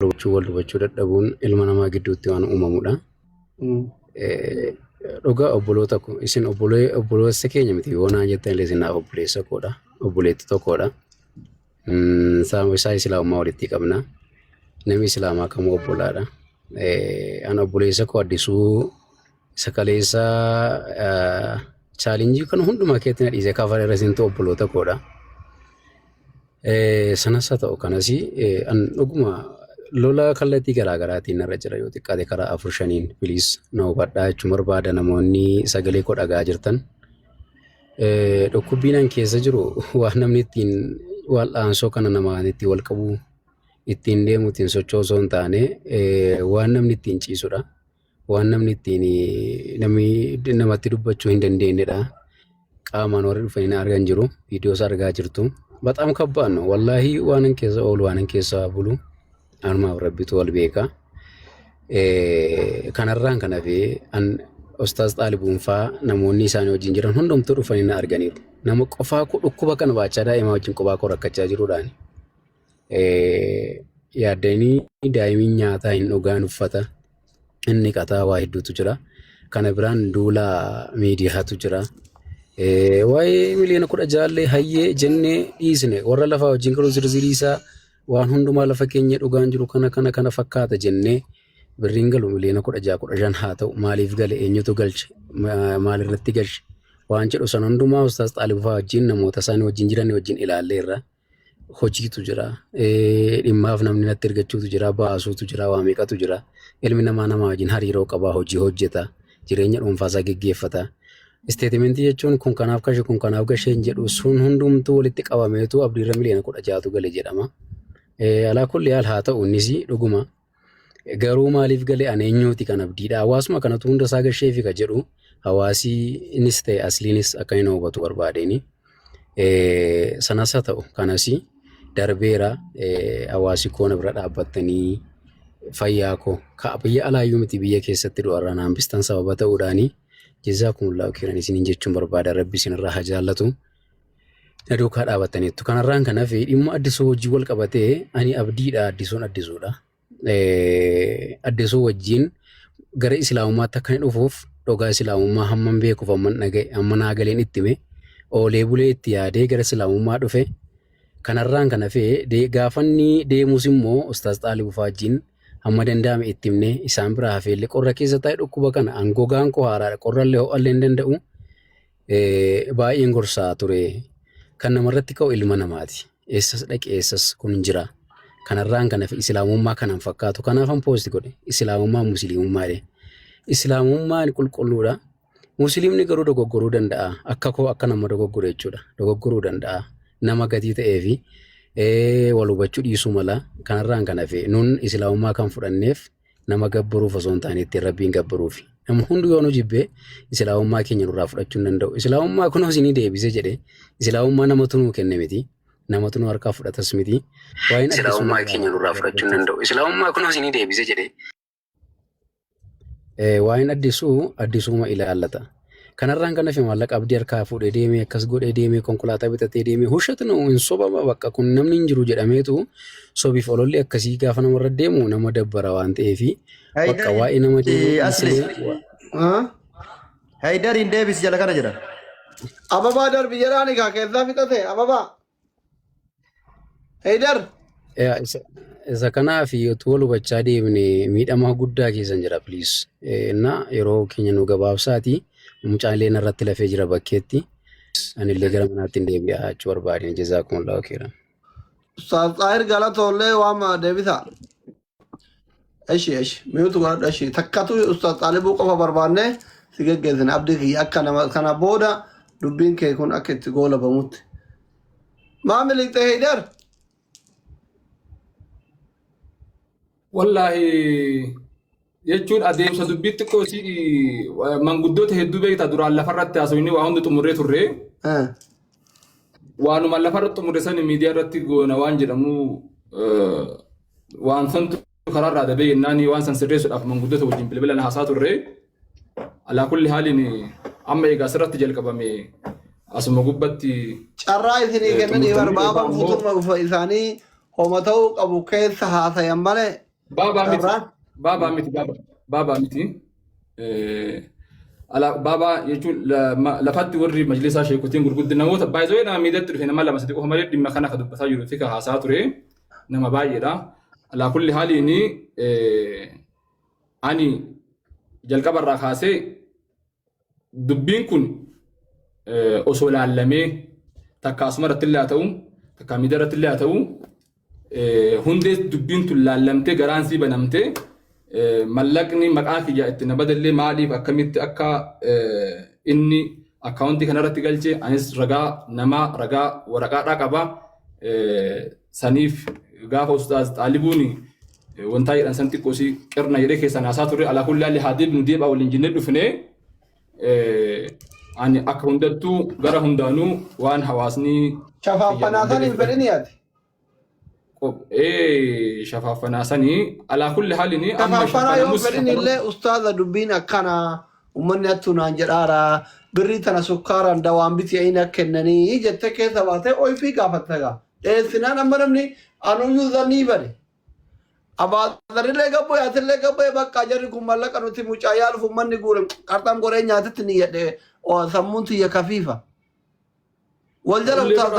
Hubachuu wal hubachuu dadhabuun ilma namaa gidduutti waan uumamudha. Dhugaa obboloota ko isin obboleessa keenya miti yoo naan jettan illee isin naaf obboleessa koodha. Obboleetti tokkodha. Isaa islaamummaa walitti qabna. Namni islaamaa kamuu obbolaadha. An obboleessa koo Addisuu isa kaleessa chaalenjii kana hundumaa keetti na dhiisee kafala irra isintu obboloota koodha. Sanas haa ta'u kanas an dhuguma lola kallattii garaa garaatiin narra jira yoo xiqqaate karaa afur shaniin please na hubadhaa jechuun barbaada namoonni sagalee koo dhagaa jirtan. Dhukkubbiin an keessa jiru waan namni ittiin wal'aansoo kana namaan ittiin wal qabu ittiin deemu ittiin socho'u osoo hin taane waan namni ittiin ciisudha. Waan namni ittiin namni namatti dubbachuu hin dandeenyedha. Qaamaan warri dhufanii na argan jiru. Viidiyoos argaa jirtu. Baxaam kabbaan no. Wallaahii waan an keessa oolu waan an keessa bulu anumaaf rabbitu wal beeka. Kanarraan kan hafe an Ustaaz Xaalibuun faa namoonni isaanii wajjin jiran hundumtuu dhufanii na arganiiru. Nama qofaa koo dhukkuba kana baachaa daa'imaa wajjin qofaa koo rakkachaa jiruudhaani. Yaaddanii daa'imni nyaataa hin dhugaan uffata inni qataa waa hedduutu jira. Kana biraan duula miidiyaatu jira. Waa'ee miliyoona 16llee hayyee jennee dhiisne warra lafaa wajjin garuu zirzirii isaa waan hundumaa lafa keenya dhugaan jiru kana kana kana fakkaata jennee birriin galu miliyoona 16 15 haa ta'u maaliif gale eenyutu galche maalirratti galche waan jedhu san hundumaa Ustaaz Xaalibufaa wajjin namoota isaanii wajjin jiran wajjin ilaalleerra. Hojiitu jira. Dhimmaaf namni natti ergachuutu jira. Baasuutu jira. Waa meeqatu jira. Ilmi namaa nama wajjin hariiroo qaba. Hojii hojjeta. Jireenya dhuunfaa isaa geggeeffata. Isteetimentii jechuun kun kanaaf kashe kun kanaaf gashee hin jedhu sun hundumtuu walitti qabameetu abdiirra miliyoona 16tu gale jedhama. Alaa kulli haal haa ta'u innis dhuguma. Garuu maaliif gale ani eenyuuti kan abdiidha. Hawaasuma kanatu hunda isaa gasheefi ka jedhu hawaasi innis ta'e asliinis akka inni hubatu barbaadeen. Sanas haa ta'u kanas darbeera hawaasi koo na bira dhaabbattanii fayyaa koo ka biyya alaayyuu miti biyya keessatti du'arraa na hambistan sababa ta'uudhaani jazaakumullahu khairan isiniin jechuun barbaada rabbi isinirraa haa jaallatu. Na duukaa dhaabattaniittu. Kanarraan kan hafe dhimma addisuu wajjin wal qabatee ani abdiidha addisuun addisuudha. Addisuu wajjin gara islaamummaatti akka inni dhufuuf dhugaa islaamummaa hamman beekuuf hamman dhaga'e hamma naa galeen itti hime oolee bulee itti yaadee gara islaamummaa dhufe. Kanarraan kan hafe gaafa inni deemus immoo Ustaaz Xaalibuu fa'aa wajjin hamma danda'ame itti himne isaan biraa hafeellee qorra keessa taa'e dhukkuba kana an gogaan koo haaraadha qorrallee ho'allee hin danda'u. Baay'een gorsaa ture. Kan namarratti ka'u ilma namaati. Eessas dhaqi eessas kun hin jira. Kanarraan kan hafe islaamummaa kanan fakkaatu. Kanaafan poosti godhe. Islaamummaan musliimummaa jedhe. Islaamummaan qulqulluudha. Musliimni garuu dogoggoruu danda'a. Akka koo akka nama dogoggore jechuudha. Dogoggoruu danda'a. Nama gatii ta'ee fi wal hubachuu dhiisuu mala. Kanarraan kan hafe nun islaamummaa kan fudhanneef nama gabbaruuf osoo hin taane ittiin Rabbiin gabbaruufi. Nama hundi yoo nu jibbe islaamummaa keenya nurraa fudhachuu hin danda'u. Islaamummaa kunoo isinii deebise jedhe islaamummaa namatu nuu kenne miti. Namatu nu harkaa fudhatas miti. Waa'een Islaamummaa keenya nurraa fudhachuu hin danda'u. Islaamummaa kunoo isinii deebise jedhe. Waa'een addisuu addisuuma ilaallata. Kanarraan kan hafe maallaqa abdii harkaa fuudhee deemee akkas godhee deemee konkolaataa bitatee deemee hushatu nu hin sobama bakka kun namni hin jiru jedhameetu sobiif ololli akkasii gaafa namarra deemu nama dabbara waan ta'eefi bakka waa'ee nama deemuu Asli. dhiisnee Haydariin deebisi jala kana jedha. Ababaa darbi jedhaan egaa keessaa fixate ababaa. Heydar. Yaa, Isa kanaaf utuu wal hubachaa deemne miidhama guddaa keessan jira please. Inna yeroo keenya nu gabaabsaati mucaan illee narratti lafee jira bakkeetti. Anillee gara manaatti hin deebi'a jechuu barbaadeen jazaakumullahu khairan. Ustaaz Xaahir galatoollee waama deebisa. Eshi eshi miyuutu godhadhu eshi takkatu Ustaaz Xaalibuu qofa barbaanne si geggeessine abdii kiyya akka nama kana booda dubbiin kee kun akka itti goolabamutti. Maa miliqxe Heydar? Wallaahi jechuun adeemsa dubbii xiqqoo si manguddoota hedduu beekta duraan lafarratti haasofni waa hundi xumurree turre. Waanuma lafarratti xumurre sani miidiyaa irratti goona waan jedhamu waan santu karaarraa dabee jennaan waan san sirreessuudhaaf manguddoota wajjin bilbilaan haasaa turre. Alaa kulli haaliin amma egaa asirratti jalqabame asuma gubbatti Carraa isinii kennanii xumurtanii egaa barbaaban ammoo fuutuma isaanii homa ta'uu qabu keessa haasayan malee. Baabaa miti. Carraan. Baabaa miti. Baabaa miti. Baabaa jechuun lafatti warri majlisaa sheekotiin gurguddi namoota baay'ee nama miidhatti dhufe nama lama sadi qofa malee dhimma kana ka dubbataa jiru fi ka haasaa ture nama baay'eedha. Alaa kulli haaliin ani jalqabarraa kaasee dubbiin kun osoo laallamee takka asuma irratti illee haa ta'u takka miidiyaa irratti illee haa ta'u hundee dubbiin tun laallamtee garaan sii banamtee mallaqni maqaa kiyya itti na badallee maaliif akkamitti akka inni akkaawuntii kanarratti galche anis ragaa namaa ragaa waraqaadhaa qaba. Saniif gaafa ustaaz Xaalibuun wantaa jedhan san xiqqoo si qirna jedhee keessaan haasaa turre alaa kulli haalli haa deebinu deebaa waliin jennee dhufnee ani akka hundattuu gara hundaanuu waan hawaasni Shafaaffanaa san hin fedhini ati. Ee shafaaffanaa sanii alaa kulli haalli amma Shafaaffanaa yoo fedhini illee ustaaza dubbiin akkana uummanni hattuu naan jedhaara birrii tana sukkaaraan dawaan biti aina kennanii jettee keessa baatee oyfii gaafatta gaa. Dheessinaan amma namni anuyyuu zannii bade. Abaadarillee gabbu yaatillee gabbu bakka jarri kun mallaqa nuti mucaa yaaluuf uummanni guure qarxam godhee nyaatitti ni jedhe sammuun tiyya kafiifa. Wal jala Ullee utaalta.